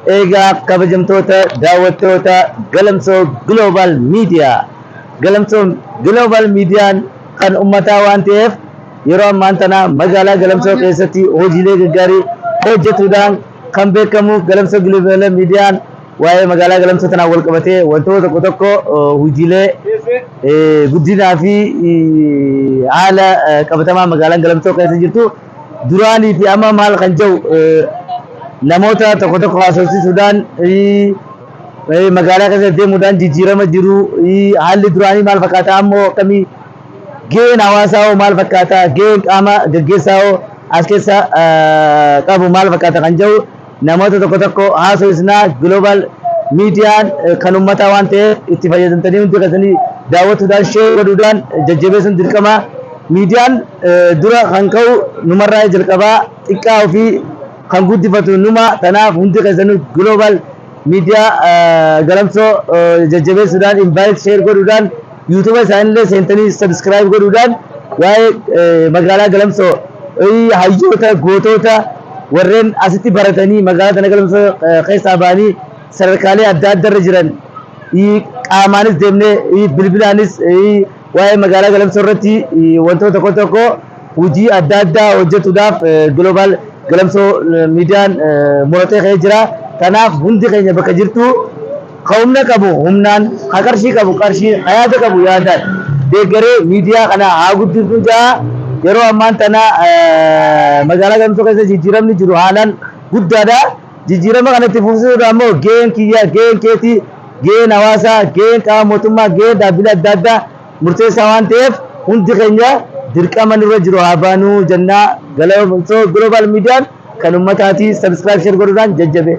Egaa kabajamtoota daawwattoota Galamsoo Global Media, Galamsoo Global Mediaan kan ummataa waan ta'eef, yeroo ammaan tana magaalaa Galamsoo keessatti hojiilee gaggaarii hojjetuudhaan kan beekamu Galamsoo Global Mediaan waa'ee magaalaa Galamsoo tanaan wal qabatee wantoota tokko tokko hojiilee guddinaa fi haala qabatamaa magaalaan Galamsoo keessa jirtu duraanii fi amma maal kan jedhu namoota tokko tokko haasofsiisuudhaan, magaalaa keessa deemuudhaan, jijjiirama jiru, haalli duraanii maal fakkaata, ammoo akkamii, gaheen hawaasaa hoo maal fakkaata, gaheen qaama gaggeessaa hoo as keessa qabu maal fakkaata kan jedhu namoota tokko tokko haasofsisnaa. Global Miidiyaan kan uummataa waan ta'eef, itti fayyadamtanii hundi keessanii daawwachuudhaan, share godhuudhaan jajjabeessuun dirqama. Miidiyaan dura kan ka'u numarraa jalqabaa, xiqqaa ofii kan guddifatu numa. Tanaaf hundi keessanuu Global Miidiyaa Galamsoo jajjabeessuudhaan, invite, share godhuudhaan, YouTube isaanillee seentanii subscribe godhuudhaan, waa'ee magaalaa Galamsoo, hayyoota, gootota warreen asitti baratanii magaalaa tana Galamsoo keessaa ba'anii sadarkaalee adda adda irra jiran, qaamaanis deemnee, bilbilaanis waa'ee magaalaa Galamsoo irratti wantoota tokko tokko hojii adda addaa hojjetuudhaaf Global Galamsoo Miidiyaan muratee ka'ee jira. Kanaaf hundi keenya bakka jirtu, ka humna qabu humnaan, ka qarshii qabu qarshii, ka yaada qabu yaadaan deeggaree miidiyaa kana haa guddisnu jaa. Yeroo ammaan tana magaalaa Galamsoo keessa jijjiiramni jiru haalaan guddaadha. Jijjiirama kanatti fufsiisuudhaan immoo gaheen kiyya, gaheen keetii, gaheen hawaasaa, gaheen qaama mootummaa, gaheen dhaabbilee adda addaa murteessaa waan ta'eef, hundi keenya dirqama nurra jiru haa baanuu jennaa. Galamsoo Global Miidiyaan kan uummataati. Subscribe, share godhuudhaan jajjabe.